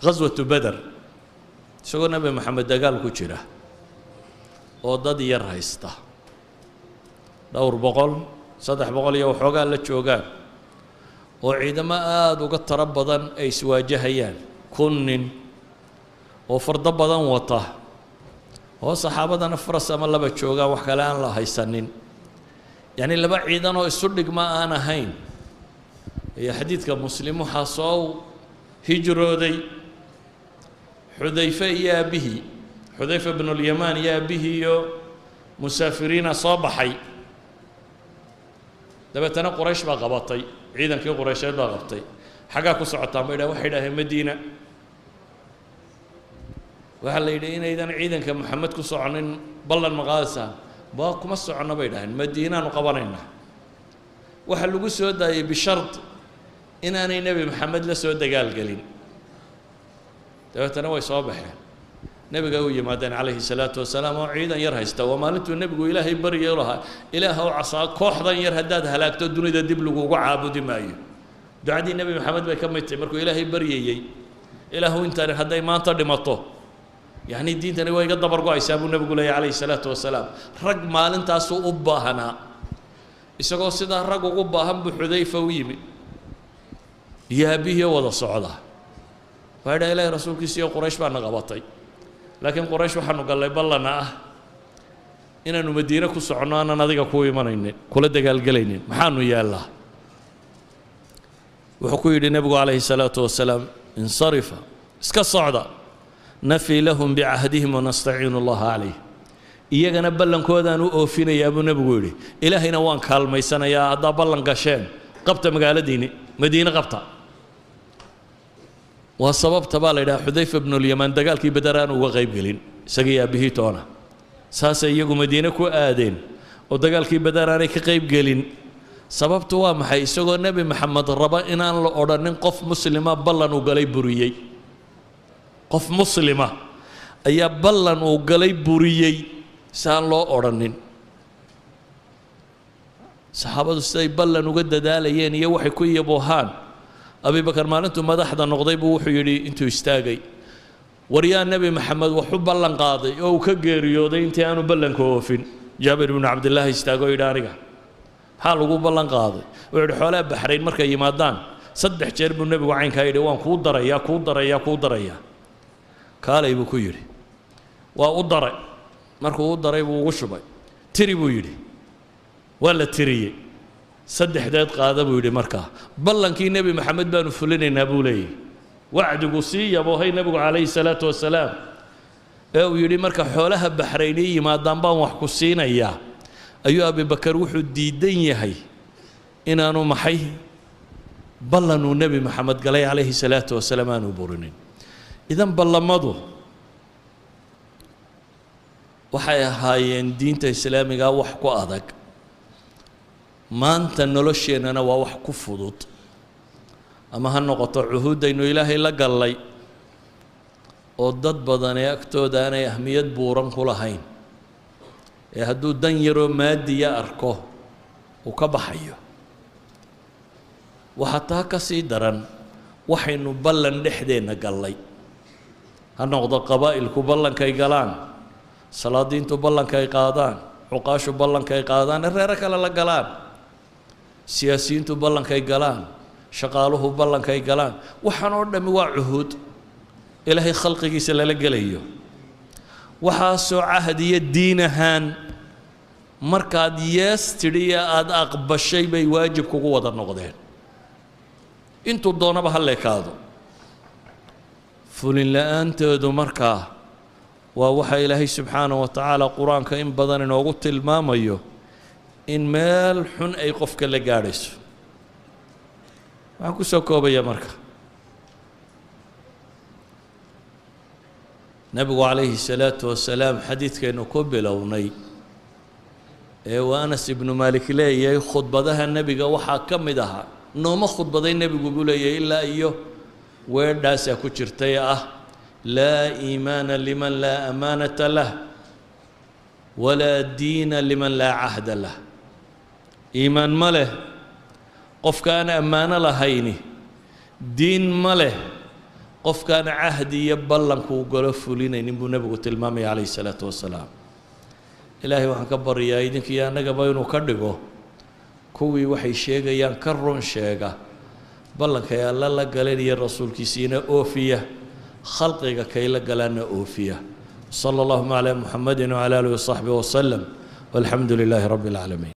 Ghaswatu Beder, isagoo Nebi Maxamed dagaal ku jira oo dad yar haysta, dhowr boqol, 300 iyo waxoogaa la joogaan, oo ciidamo aada uga taro badan ay iswaajahayaan, 1000 nin oo fardo badan wata, oo saxaabadana faras ama laba joogaan, wax kale aan la haysanin, yacni laba ciidan oo isu dhigma aan ahayn, ayaa xadiidka Muslim waxaa soo hijrooday Xudayfe iyo aabbihii, Xudayfa bnulyamaan iyo aabbihii iyo musaafiriina soo baxay. Dabeetana Quraysh baa qabatay, ciidankii Quraysheed baa qabtay. Xaggaa ku socotaan, bay dhahen. Waxay idhaaheen Madiina. Waxaa la yidhi, inaydan ciidanka Maxamed ku soconin ballan ma qaadaysaa? Ba kuma soconno, bay dhaheen, Madiinaanu qabanaynaa. Waxaa lagu soo daayey bishard inaanay Nebi Maxamed la soo dagaalgelin. Dabeetana way soo baxeen, nebiga u yimaadeen calayhi salaatu wasalaam oo ciidan yar haysta. Waa maalintuu nebigu Ilaahay baryo lahaa: "Ilaah ow, casaa kooxdan yar haddaad halaagto, dunida dib lagugu caabudi maayo." Ducadii Nebi Maxamed bay ka mid tahay markuu Ilaahay baryayey: "Ilaahu, intani hadday maanta dhimato, yacni diintani waa iga dabar go-aysaa," buu nebigu leeyay calayhi salaatu wasalaam. Rag maalintaasuu u baahanaa. Isagoo sidaa rag ugu baahan buu Xudayfa u yimi iyo aabbihii wada socda. Waxay dhaha: "Ilahay rasuulkiisa iyo Quraysh baana qabatay, laakiin Quraysh waxaanu gallay ballana ah inaanu Madiine ku soconno, aanan adiga ku imanaynin, kula dagaalgelaynin. Maxaanu yeellaa?" Wuxuu ku yidhi nebigu calayhi salaatu wasalaam: "Insarifa, iska socda. Nafi lahum bicahdihim wanastaciinu Allaha calayh." Iyagana ballankoodaan u oofinayaa, buu nebigu yidhi, Ilaahayna waan kaalmaysanayaa. Haddaa ballan gasheen, qabta magaaladiinni, Madiine qabta. Waa sababta baa la yidhaha Xudayfa bnulyamaan dagaalkii Beder aan uga qayb gelin, isagii aabbihii toona. Saasay iyagu Madiine ku aadeen oo dagaalkii Beder aanay ka qayb gelin. Sababtu waa maxay? Isagoo Nebi Maxamed raba inaan la odhanin qof muslima ballan uu galay buriyey, qof muslima ayaa ballan uu galay buriyey, si aan loo odhanin. Saxaabadu siday ballan uga dadaalayeen iyo waxay ku yabohaan. Abibakar maalintuu madaxda noqday buu wuxuu yidhi intuu istaagay: "War yaa Nebi Maxamed wax u ballan qaaday oo uu ka geeriyooday intii aanu ballanka oofin?" Jaabir ibnu Cabdillaahi istaagoo yidhi: "Aniga." "Maxaa lagu ballan qaaday?" Wuxuu yidhi: "Xoolaha Baxrayn markay yimaadaan, 3 jeer buu nebigu caynkaa yidhi, waan kuu darayaa, kuu darayaa, kuu darayaa. Kaalay," buu ku yidhi. Waa u daray. Markuu u daray buu ugu shubay. "Tiri," buu yidhi. Waa la tiriyey. "Saddexdeed qaada," buu yidhi. Markaa ballankii Nebi Maxamed baanu fulinaynaa, buu leeyahy. Wacdigu sii yaboohay nebigu calayhi salaatu wasalaam ee uu yidhi marka xoolaha Baxrayni yimaadaan baan wax ku siinayaa, ayuu Abibakar wuxuu diidan yahay inaanu maxay ballanuu Nebi Maxamed galay calayhi salaatu wasalaam aanu burinin. Idan ballamadu waxay ahaayeen diinta islaamiga wax ku adag, maanta nolosheennana waa wax ku fudud. Ama ha noqoto cuhuuddaynu Ilaahay la gallay oo dad badan ee agtooda aanay ahmiyad buuran ku lahayn, ee hadduu dan yaroo maadiya arko uu ka baxayo. Waxaa taa ka sii daran waxaynu ballan dhexdeenna gallay, ha noqdo qabaa'ilku ballankay galaan, salaadiintu ballankay qaadaan, cuqaashu ballankay qaadaan ee reero kale la galaan, siyaasiyiintu ballankay galaan, shaqaaluhu ballankay galaan. Waxaan oo dhammi waa cuhuud Ilaahay khalqigiisa lala gelayo. Waxaasoo cahd iyo diin ahaan markaad yees tidhi ee aada aqbashay bay waajib kugu wada noqdeen, intuu doonaba ha leekaado. Fulin la-aantoodu markaa waa waxa Ilaahay subxaanaه wa tacaala Qur-aanka in badan inoogu tilmaamayo in meel xun ay qofka la gaadhayso. Waxaan ku soo koobaya marka, nebigu calayhi الsalaatu wasalaam xadiidkaynu ku bilownay ee uu Anas ibnu Maalik leeyahay, khudbadaha nebiga waxaa ka mid ahaa, nooma khudbaday nebigu, buu leeyahay, ilaa iyo weedhaasaa ku jirtay ah: "Laa iimaana liman laa amaanata lah, walaa diina liman laa cahda lah." Iimaan ma leh qofka aan ammaano lahayni, diin ma leh. Qofkaan cahdi iyo ballankuu galo fulinaynin buu nebigu tilmaamaya calayhi salaatu wasalaam. Ilaahay waxaan ka baryaa idinkiiyo annagaba inuu ka dhigo kuwii waxay sheegayaan ka run sheega, ballankay alla la galeen iyo rasuulkiisiina oofiya, khalqiga kay la galaanna oofiya. Sala allahuma calaa muxamedin wcala aalihi wasaxbihi wasalam, walxamdu lilaahi rabbi alcaalamiin.